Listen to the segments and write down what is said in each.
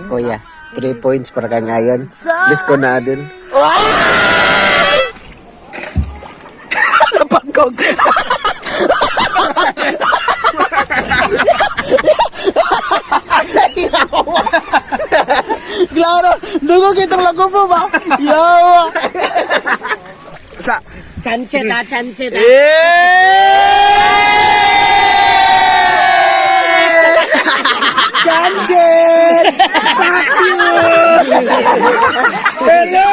Kuya, 3 points para ka ngayon. Disco na din. Napagkog. Klaro, dungo kitang lago po ba? Yawa. Sa Chanchet ha, chanchet ha. Chanchet! Fuck you! Hello!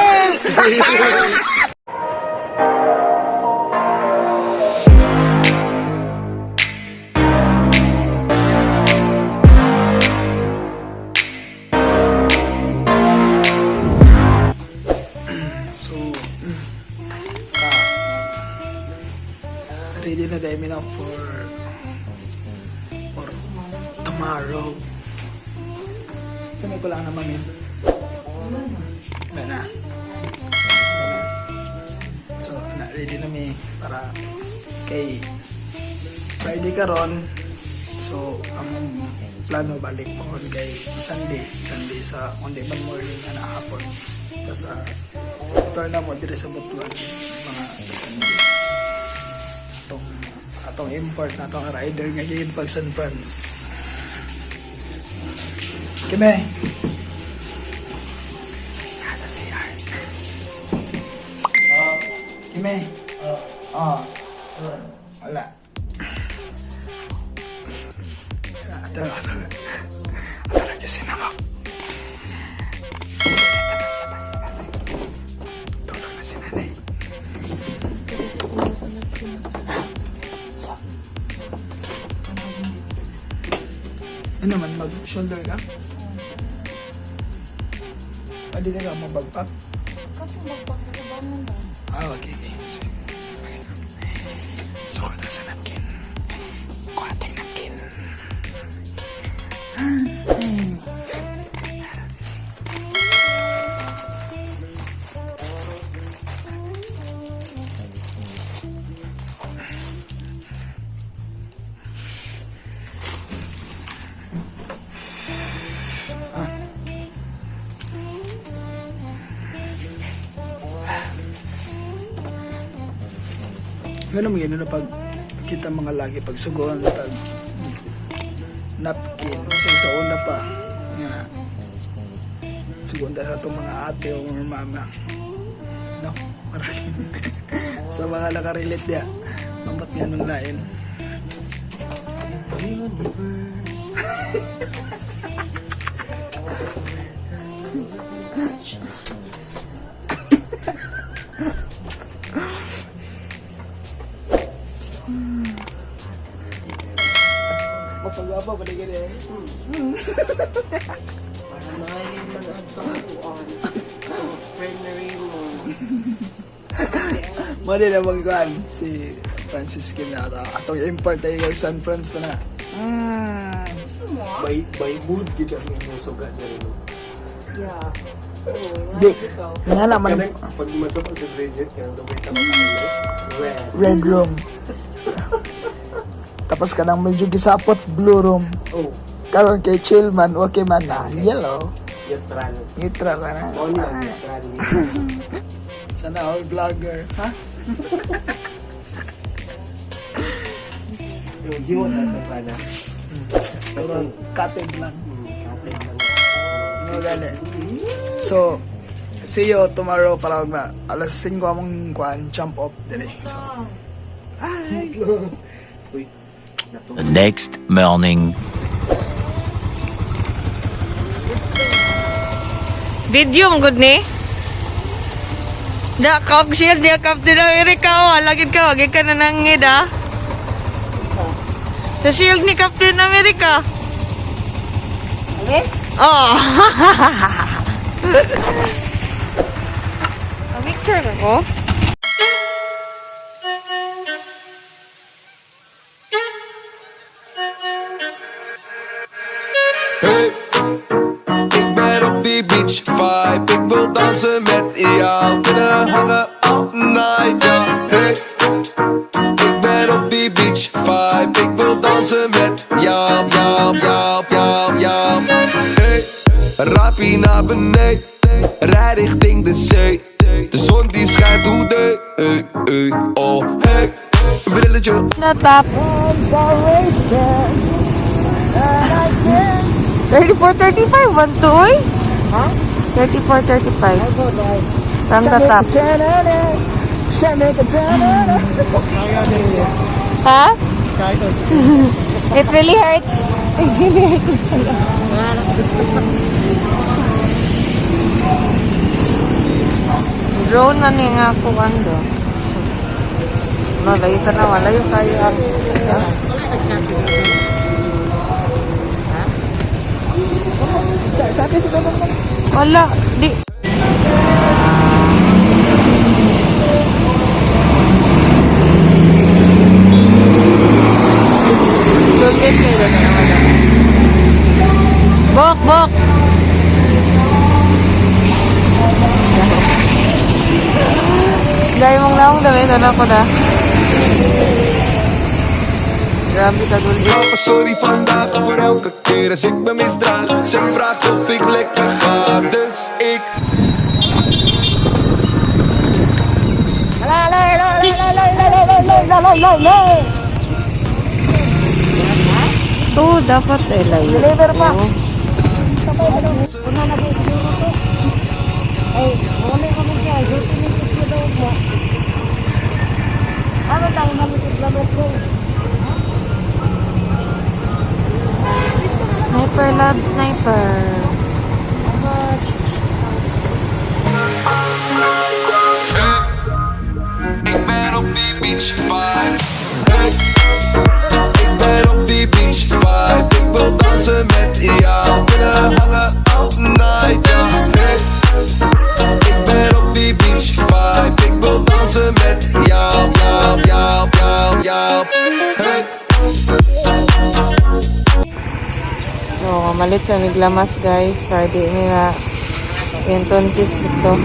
So, ready na dahil na for tomorrow. Saan ko lang naman yun? Gana. So, ready na mi para kay Friday karon. So, ang plano balik po kay Sunday sa Monday man morning na hapon. Basta turn na mo dire sa Butuan mga Sunday. Atong import na atong rider ngayon pag San Franz. Kime. Nasa CR. Kime. Wala. Ito lagi sinamok. Tulog na si nanay. Ano naman, mag-shoulder ka? Pwede na ka mabagpak? Magpak sa kabanan ba? Okay. So, kada sa napkin. Kuhating napkin. Ganun mo yun na pag kita mga lagi pag sugon tag napkin kasi sa una pa nga sugon sa itong mga ate o mga mama no maraming sa mga nakarelate niya mamat nga nung lain Mapag-apa ba na ganyan? Para mahalin man ang takuan. Friend na rin mo. Mali na magkuhan si Francis Kim na ito. Atong import tayo kay San Franz pa na. By mood kita ng sugat na rin. Yeah. Di, nga naman Pag masama si Bridget, kaya naman ito red room. Tapos ka nang medyo gisapot blue room. Oh, Karon kay chill man, okay man na. Yellow. neutral. Neutral ka na. Only on neutral. Sana all vlogger. Ha? Yung hiwag natin pa na. Pero cutting lang. Kapit lang. Ano gani? So, see you tomorrow para alas 5 among kuhan, jump off dire. So, bye! Uy, The next morning. Video mo good ni? Da kap shield dia Captain America oh, lagid ka wag ka na nangid ah. Sa shield ni Captain America. Okay? Oh. Picture ko. Hey, ik ben op die beach vibe. Ik wil dansen met jou. Kunnen hangen all night, ja. Hey, ik ben op die beach vibe. Ik wil dansen met jou, jou, jou, jou, jou. Hey, Rapie naar beneden, rij richting de zee. De zon die schijnt hoe de oh hey. Brilletje Natap. 34-35, want to, oy? Huh? 34-35. From the top. Huh? It really hurts. Drone na niya nga ako ando. Malayo ka na, malayo kayo ako. Wala, di. Bok, bok. Gaya mong naong dami, ano ko na. Grabe ka dul. Papa, sorry vandaag voor elke keer als ik me misdraag. Ze vraagt of ik lekker ga, dus ik. Ito, dapat layo. Deliver pa. Sniper love sniper. Ik ben op die beach vibe. Hey. Ik ben op die beach vibe. Ik wil dansen met jou. Willen hangen all night, ja. Hey. Ik ben op die beach vibe. Ik wil dansen met jou, jou, jou, jou, jou. Hey. So, malit sa miglamas guys. Para di nga entonces dito.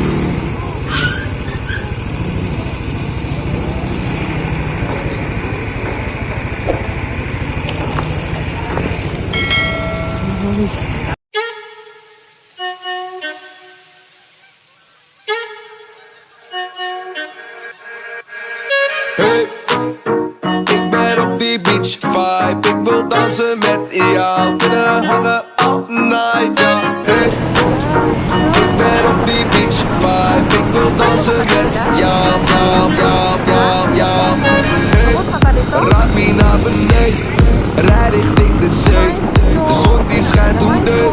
Hey. Ik ben op die beach vibe. Ik wil dansen met jou. Willen hangen all night, ja. Hey. Ik ben op die beach vibe. Ik wil dansen met jou, jou, jou, jou, jou. Hey. Rapie naar beneden, rij richting de zee. De zon die schijnt hoe de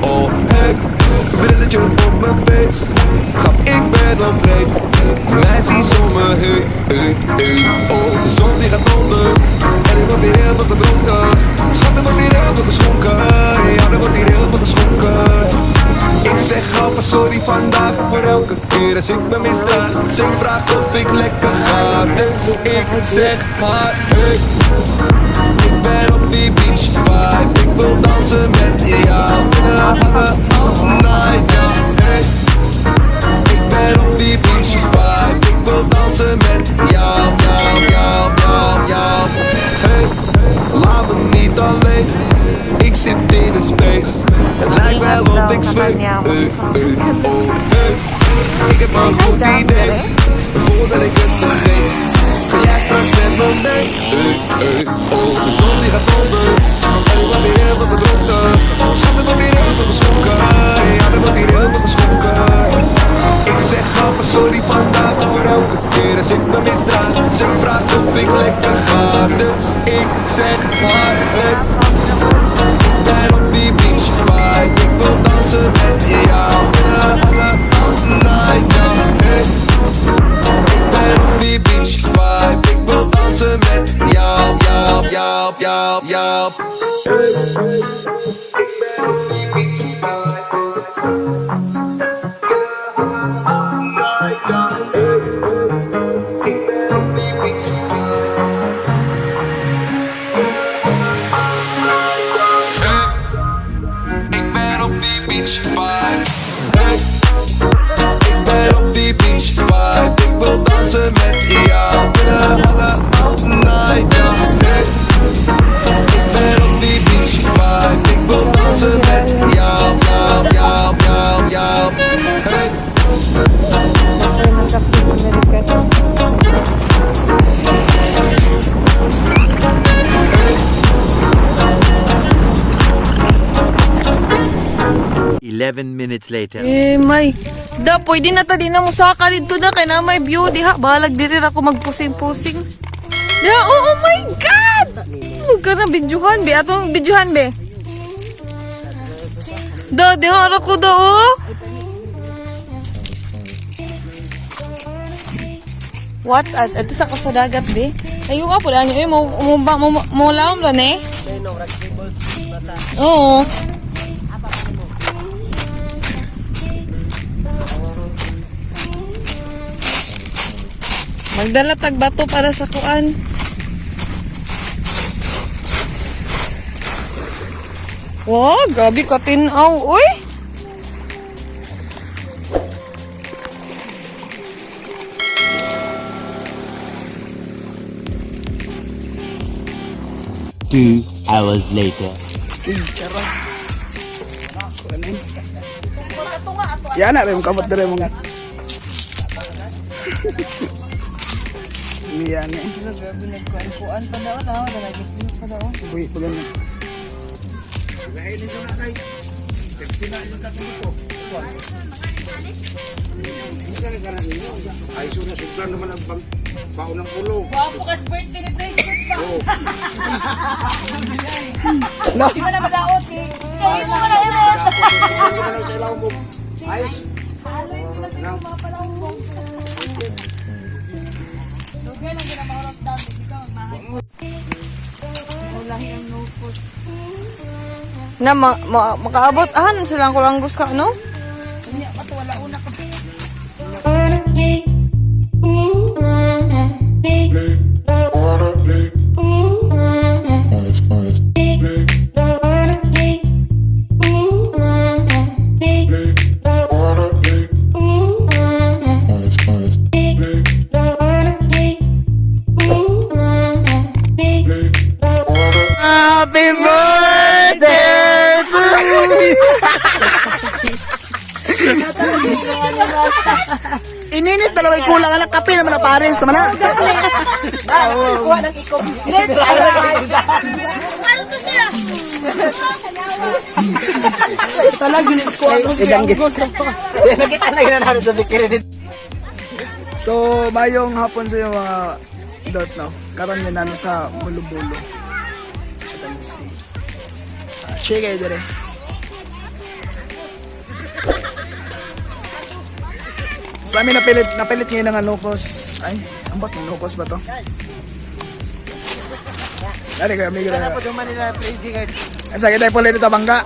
oh hey. Brilletje op mijn face, grap ik ben op breed. Meisjes om me heen, oh. De zon die gaat onder, en ik word hier heel veel gedronken. Schat, er wordt hier heel veel geschonken, ja, er wordt hier heel veel geschonken. Ik zeg alvast sorry vandaag voor elke keer als ik me misdraag. Ze vraagt of ik lekker ga, dus ik zeg haar hey. Ik ben op die beach vibe. Ik wil dansen met jou. Willen hangen all night, ja. Hey. Ik ben op die beach vibe. Ik wil dansen met jou, jou, jou, jou, jou. Hey. Laat me niet alleen. Ik zit in een space. Het lijkt wel of ik zweef. Oh, hey. Ik heb een goed idee. Voordat ik het vergeet. Ga jij straks met me mee? Oh, de zon die gaat onder. En ik word hier heel veel gedronken. Schat, er wordt hier heel veel geschonken. Ja, er wordt hier heel veel geschonken. Ik zeg alvast sorry vandaag voor elke keer als ik me misdraag. Ze vraagt of ik lekker ga, dus ik zeg haar hey. Ik ben op die beach vibe. Ik wil dansen met jou. Willen hangen all night, ja, hey. Ik ben op die beach vibe. Ik wil dansen met jou, jou, jou, jou, jou. Hey. Ik ben op die beach vibe. All night, ja, hey. Ik ben op die beach vibe. Hey. Ik ben op die beach vibe. Hey. Ik ben op die beach vibe. Ik wil dansen met jou. Willen hangen all night, ja. Hey. Ik ben op die beach vibe. Ik wil dansen met jou. 11 minutes later. May. Da, pwede na ta, di na mo saka dito na, kaya na may view, diha, balag diri ako magpusing-pusing. Da, oh my God! Huwag ka na bidyuhan, be. Atong bidyuhan, be. Da, diha ako da, oh. What? Ito sa kasadagat, be. Ayaw ka po, lang yun, mulaom lang, eh. Oo. Magdala tag bato para sa kuan. Wow, grabe ka tinaw, uy. Two hours later. Charot. Yan na rin, kamot na rin mga. Yan eh. Grabe nagkuan pa daw, tama na lagi pa daw. Uy, pag ano. Ay, sunod-sunod naman ang baon ng ulo. Wow, bukas birthday ni Bridget pa. No. Di ba na madaot eh? Kaya mo na imot. Hindi naman ang sa ilaw mo. Ayos. Lugay lang ginamahorot daw. Ikaw, magmahal. Na makaabot ahan silang kulanggos ka no? Happy birthday to you! Ininit na naman kulang anak kape naman na pares naman na. So, mayong hapon sa iyo mga dot no. Karon yan namin sa Bulubulo. Si check kayo dire. Sa amin napilit ngayon ng locos. Ay, ang ba't ng locos ba to? Dari kayo, amigo na. Sa kita po dito bangga.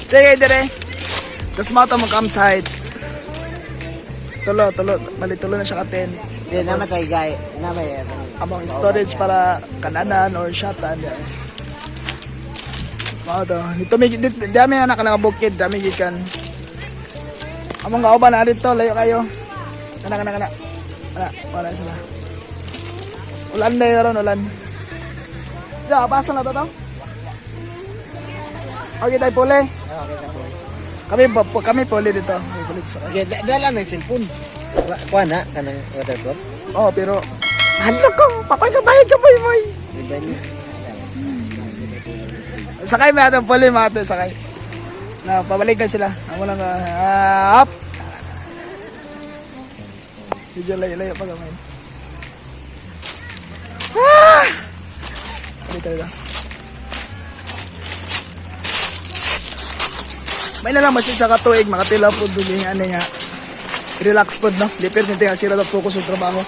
Check kayo dire. Tapos mga ito mo campsite. Tulo. Bali tulo na siya ka-10. Hindi naman tayo gay. Naman yan. Among storage para kananan or shatan. So, dito may dami anak na bukid, dami gikan. Among kauban na dito, layo kayo. Kana. Wala sila. Ulan na yun, ulan. Diyan, pasok na to? Okay, tayo puli. Kami puli dito. Okay, dala na yung cellphone. Kuha na, kanang waterproof. Oh, pero hala ko, papagabay ka boy. Sakay mo natin, puli mo natin, sakay. Na, pabalik na sila. Ako lang, up. Medyo layo pa gamay. Dito. May na lang mas isa ka tuig, makatila po doon yung ano nga. Relax po, no? Lipir nito nga sila na focus sa trabaho.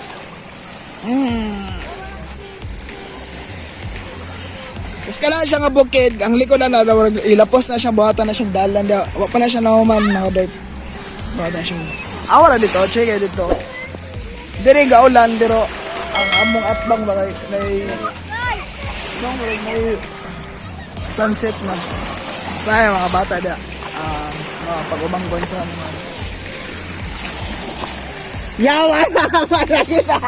Tapos ka na siya nga bukid, ang likod na ilapos na siya, buhatan na siyang dalan. Wala pa na siya nahuman, mga dirt. Buhatan na siyang... Wala dito, check dito. Diri gaulan, pero ang among atbang ba may sunset na. Saya mga bata da. Mga pag-umanggon sa mga Yawa na! Para kita!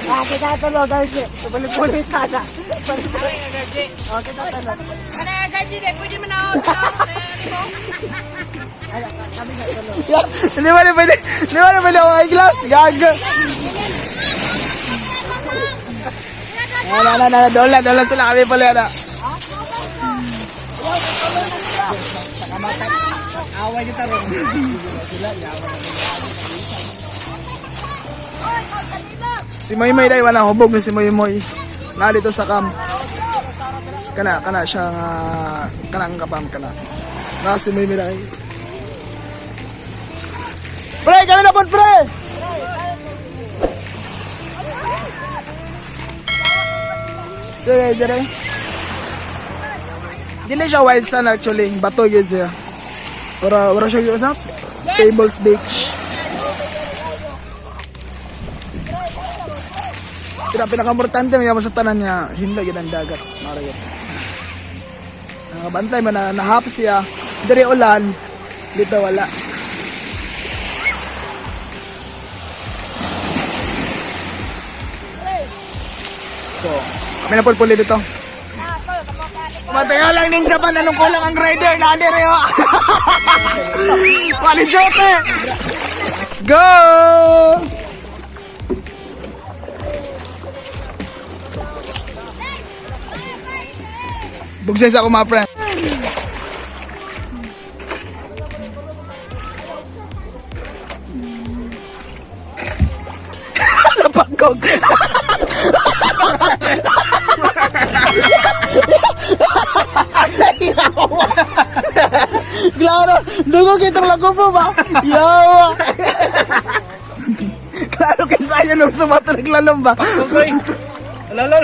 Kita tulog, guys. Balik-balik na. Kita tulog. Ano yung gaji de? Pwede mo na ako. Hindi ba na pwede ako i-glass? Gaga. Dolan sila kami pala na. na kita ron. Si Moy day wala hubog ni si Moy. Na dito sa camp. Kana siya nga kanang kapam kana. Na si Moy day. Pre, kami na po, pre! Sige, dire. Dili siya wild sand actually, bato yun siya. Wala siya yun sa Tables Beach. Pinaka-importante may sa tanan niya, hindi yun ang dagat. Marayot. Bantay man na nahap siya, dire ulan, dito wala. So, kami na pulpuli dito. Matagal lang din Japan, anong kulang ang rider na Reo. Palijote! Let's go! Bugses ako mga friend. Napagkog. Klaro, dugo kitang lago po ba? Yawa. Klaro kayo sa'yo nung sumato naglalong ba? Lalo.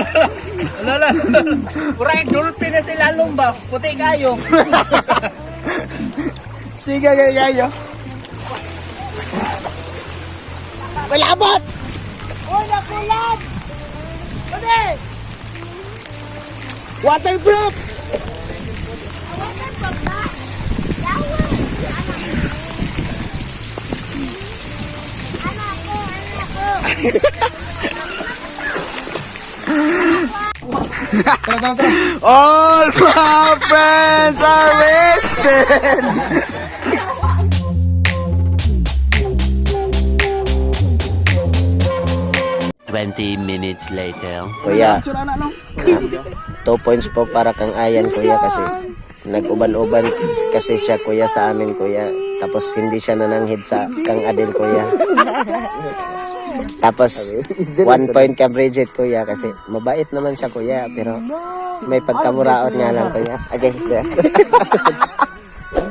Pura dolphin na sila lumba. Puti kayo. Sige kayo. Malabot! Uy, nakulat! Puti! Waterproof! All my friends are wasted! 20 minutes later. Kuya, Tsura na, no? 2 points po para kang Ayan, kuya, kasi nag-uban-uban kasi siya, kuya, sa amin, kuya. Tapos hindi siya nananghid sa kang Adel, kuya. Tapos 1 point ka Bridget, kuya, kasi mabait naman siya, kuya, pero may pagkamuraot nga lang, kuya. Okay, kuya.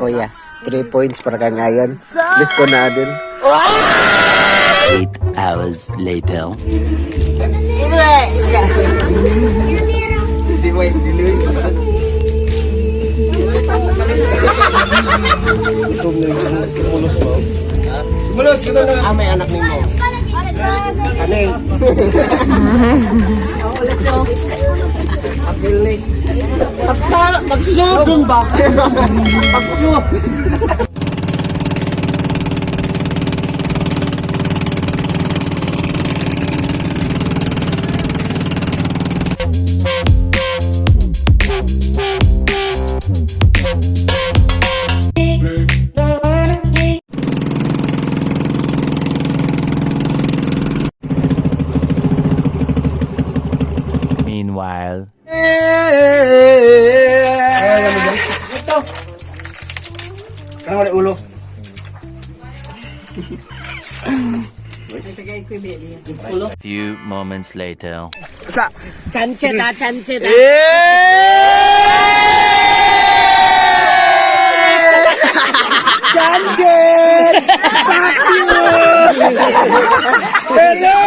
Kuya, 3 points para kang Ayan. Miss ko na Adel. 8 hours later. Mulos, gito na. Ah, may anak ni mo. Ano eh? Magsudong ba? Magsudong. Meanwhile. Kanang wala ulo. Few moments later. Sa Chanchet ha. Janjen! Fuck you! Hello!